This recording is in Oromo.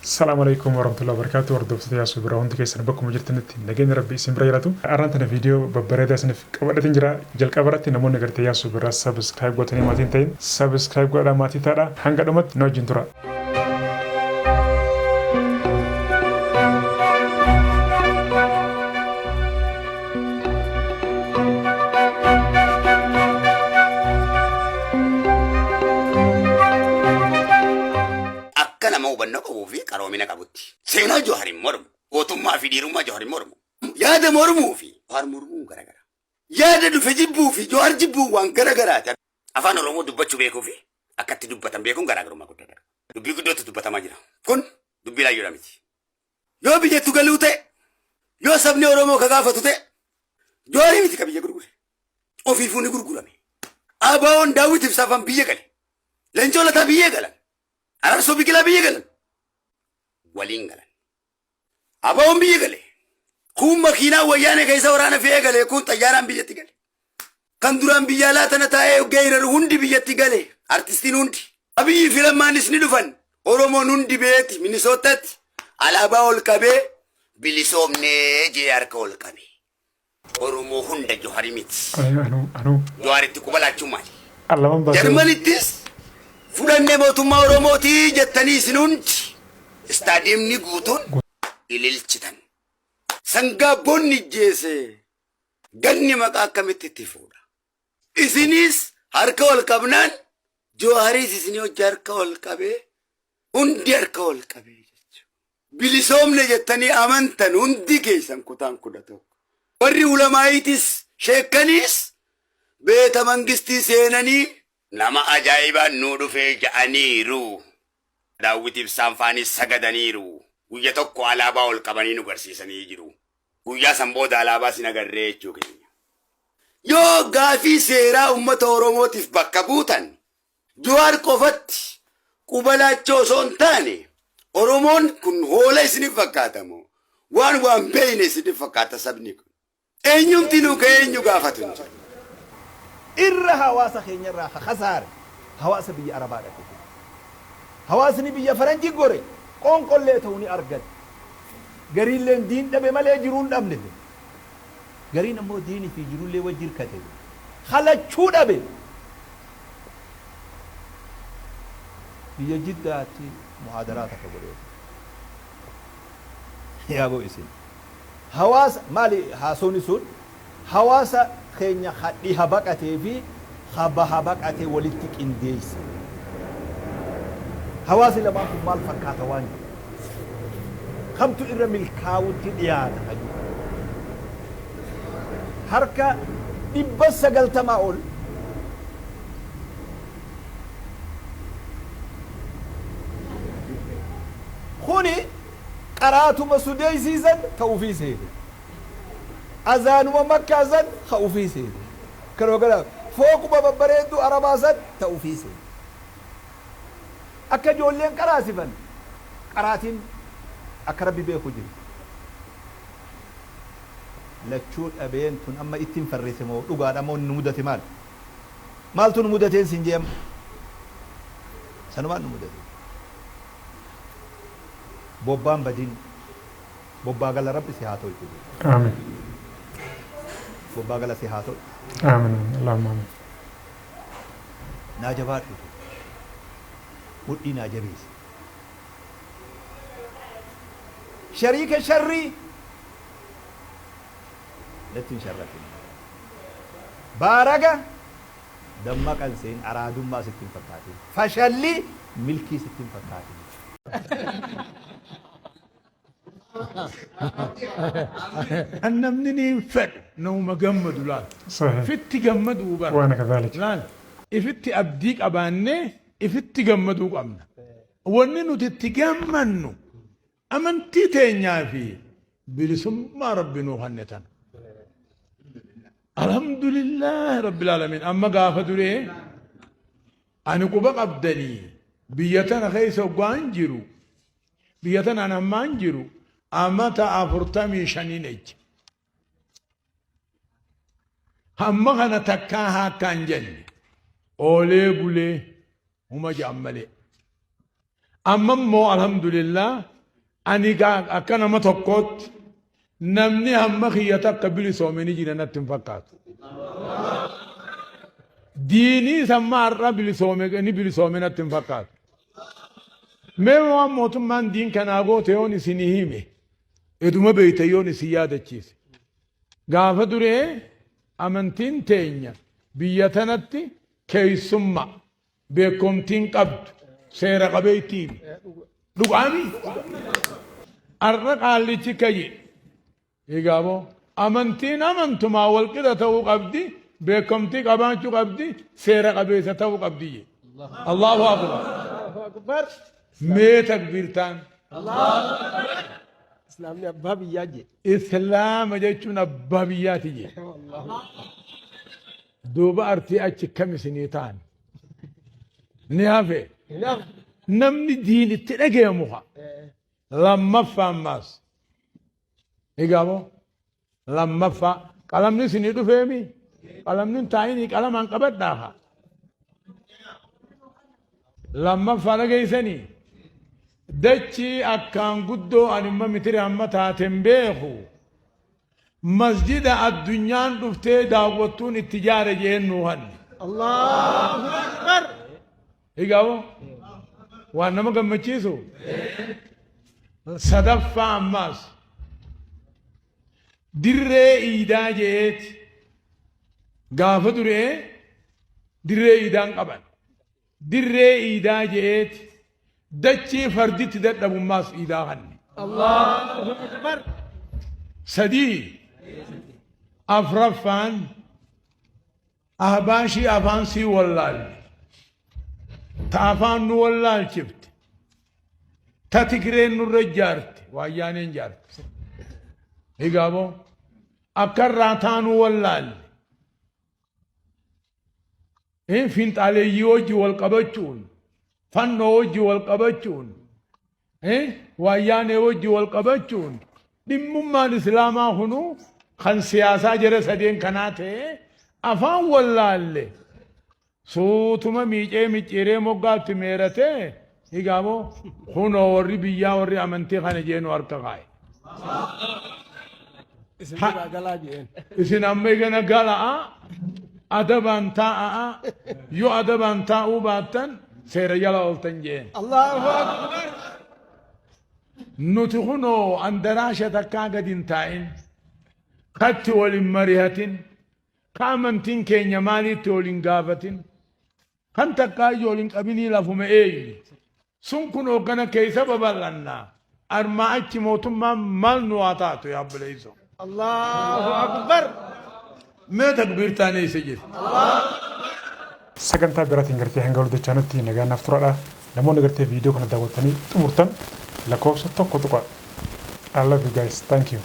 Salaamu alaikum warahmatullahi wabarakatuh. Hordoftoota Yaasuu biraa hundi keessan bakkuma jirtanitti nageenya Rabbii isin bira jiraatu. Har'aan tana viidiyoo babbareedaa isiniif qabadhatiin jira. Jalqaba irratti namoonni gartee Yaasuu biraa subscribe gootanii maatii hin ta'in subscribe godhadhaa maatii ta'adha. Hanga dhumatti nu wajjin tura. Akka nama hubannoo qabuu fi qaroomina qabutti. Seenaa Jawaar hin mormu. Gootummaa fi dhiirummaa Jawaar hin mormu. Yaada mormuu fi Jawaar mormuun garagara. Yaada dhufe jibbuu fi Jawaar jibbuun waan garagaraati. Afaan Oromoo dubbachuu beekuu fi akka itti dubbatan beekuun garaagarummaa guddaadha. Dubbii guddootu dubbatamaa jira. Kun dubbii laayyoodha miti. Yoo biyyattu galuu ta'e, yoo sabni Oromoo ka gaafatu ta'e, Jawaarii miti ka biyya gurgure. Ofiifuu ni gurgurame. ABOn Daawwit Ibsaafaan biyya gale. Leencoo Lataa biyya galan. Ararsoo Biqilaa biyya galan. Waliin galan. ABOn biyya gale. Kuun makiinaa wayyaanee keessa waraana fe'ee gale. Kuun xayyaaraan biyyatti gale. Kan duraan biyya alaa tana taa'ee geeraru hundi biyyatti gale. Artistiin hundi. Abiyyi fi Lammaanis ni dhufan. Oromoon hundi beeti Minisootaatti alaabaa ol qabee bilisoomnee jee harka ol qabe. Oromoo hunda Johari miti. Anuu anuu Johaaritti quba laachuun maali? Allaman baasee. Jarmanittis fudhannee mootummaa Oromootii jettanii isin hundi istaadiyeemni guutuun ililchitan. Sangaa bonni ijjeese ganni maqaa akkamitti itti fuudha? Isinis harka wal qabnaan Jawaaris isinii hojii harka wal qabee hundi harka wal qabee jechuudha. Bilisoomne jettanii amantan hundi keessan kutaan 11. Warri ulamaayitis sheekkaniis beeta mangistii seenanii nama ajaa'ibaan nuu dhufee ja'aniiru. Daawwit Ibsaan faanis sagadaniiru. Guyya tokko alaabaa ol qabanii nu garsiisanii jiru. Guyyaa san booda alaabaa sin agarree jechuu keenya. Yoo gaafii seeraa uummata Oromootiif bakka buutan Jawaar qofatti quba laachoo osoo hin taane Oromoon kun hoola isiniif fakkaata moo waan waan beeyne isiniif fakkaata sabni kun. Eenyumti nu ka'ee eenyu gaafatu hin jiru. Irra hawaasa keenya irraa ka khasaare hawaasa biyya Arabaa dhaqe kun. Hawaasni biyya faranji gore qoonqollee ta'u ni argate. Gariilleen diin dhabe malee jiruu hin dhabne. Gariin ammoo diini fi jirullee wajji hirkate. Ka lachuu dhabe biyya Jiddaatti muhaadaraa takka godhee ture. Yaaboo isin. Hawaasa maali haasawni sun hawaasa keenya ka dhiha baqatee fi ka baha baqate walitti qindeessa. Hawaasni lamaan kun maal fakkaata waan jedhu. Kamtu irra milkaawutti dhiyaata ka jedhu. Harka 90 ol kuni qaraatuma sudeeysii san ka ufii seete. Azaanuma makkaa san ka ufii seete. Kanuma kana fooquma babbareedduu arabaa san ta ufii seete. Akka ijoolleen qaraasifan qaraatiin akka Rabbi beeku jirti. Lachuu dhabeen tun amma ittin farrise moo dhugaadha moo nu mudate maali? Maaltu nu mudateen siin jee amma? Sanumaan nu mudate. Bobbaan badin. Bobbaa gala Rabbi si haa tolchu. Aamin. Bobbaa gala si haa tolchu. Aamin. Aamin. Allahumma aamin. Naa jabaadhu. Mudhii naa jabeessi. Shariika sharrii natti hin sharrakin. Baaraga dammaqa hin se'in, araadummaa sitti hin fakkaatin. Fashalli milkii sitti hin fakkaatin. Kan namni niin fedhu namuma gammadu laal. Sahih. Ifitti gammaduu bara. Waana kadhalik. Laal ifitti abdii qabaannee ifitti gammaduu qabna. Wanni nuti itti gammannu amantii teenyaa fi bilisummaa Rabbi nuu kanne tana. Alhamdulillah Rabbil Aalamiin. Amma gaafa duree ani quba qabdanii biyya tana keessa hoggaan jiru biyya tana ani ammaan jiru amata 45n ejja. Hamma kana takkaa haakkaan jenne oolee bulee huma ja'an malee. Amma immoo alhamdulillah ani akka nama tokkootti namni hamma kiyya takka bilisoome ni jira natti hin fakkaatu. Diinii samma har'a bilisoome ni bilisoome natti hin fakkaatu. Mee waan mootummaan diin kanaa goote yoon isinii hime, eduma beeyta yoon isin yaadachiise. Gaafa duree amantiin teenya biyya tanatti keessumma beekomtiin qabdu seera qabeettiimi. Dhugaami? Har'a qaallichi kayye. Egaa amantiin amantumaa walqixa ta'uu qabdi, beekamtii qabaachuu qabdi, seera qabeessa ta'uu qabdi. Allahu akbar. Mee takbiirtaan. Islaamni abbaa biyyaa jee. Islaama jechuun abbaa biyyaati jee. Duuba artii achi kam isinii ta'an? Ni hafe. Namni diin itti dhagayamu haa. Lammaffaa ammaas. Egaa moo lammaffaa qalamni isinii dhufeemi? Qalamni hin taa'inii qalamaan qabadhaa haa. Lammaffaa dhageessanii dachii akkaan guddoo ani imma mitira amma taateen beeku masjida addunyaan dhuftee daawwattuun itti ijaare jeen nuu hanne. Allahu Akbar. Egaa moo waan nama gammachiisu. Sadaffaa ammaas dirree iidaa je'eeti gaafa duree dirree iidaan qaban. Dirree iidaa je'eeti dachii farditti dadhabummaas iidaa kanne. Allahu Akbar. Sadii afraffaan ahbaashii afaan sii wallaalle. Ta afaan nu wallaalchifte. Ta Tigreen nurra ijaarte. Waayyaaneen ijaarte. Egaa moo akka irraa taanuu wallaalle. Finxaaleeyyii wajji wal qabachuun, fannoo wajji wal qabachuun, waayyaanee wajji wal qabachuun dhimmummaan islaamaa kunuu kan siyaasaa jara sadeen kanaa ta'e afaan wallaalle suutuma miicee micciiree moggaatti meeratee egaa moo kunoo warri biyyaa warri amantii kana jeenu harka kaa'e. Isin biraa galaa jeen. Isin amma egana gala'a adabaan taa'a yoo adabaan taa'uu baattan seera jala ooltan jeen. Allahu Akbar. Nuti kunoo andaraasha takkaa gadi hin taa'in, katti wal hin mari'atin, ka amantiin keenya maaliitti wal hin gaafatin, kan takkaa ijoo wal hin qabinii lafuma eeyyu. Sun kunoo kana keessa babal'annaa. Armaa achi mootummaan maal nu haa taatu yaa obboleessoo. Allahu Akbar. Mee takbiirtaan eessa jirti? Sagantaa biraatiin gartee hanga wal dachaanutti nagaan naaf turaadha. Namoonni gartee viidiyoo kana daawwattanii xumurtan lakkoofsa 1 tuqa. I love you guys. Thank you.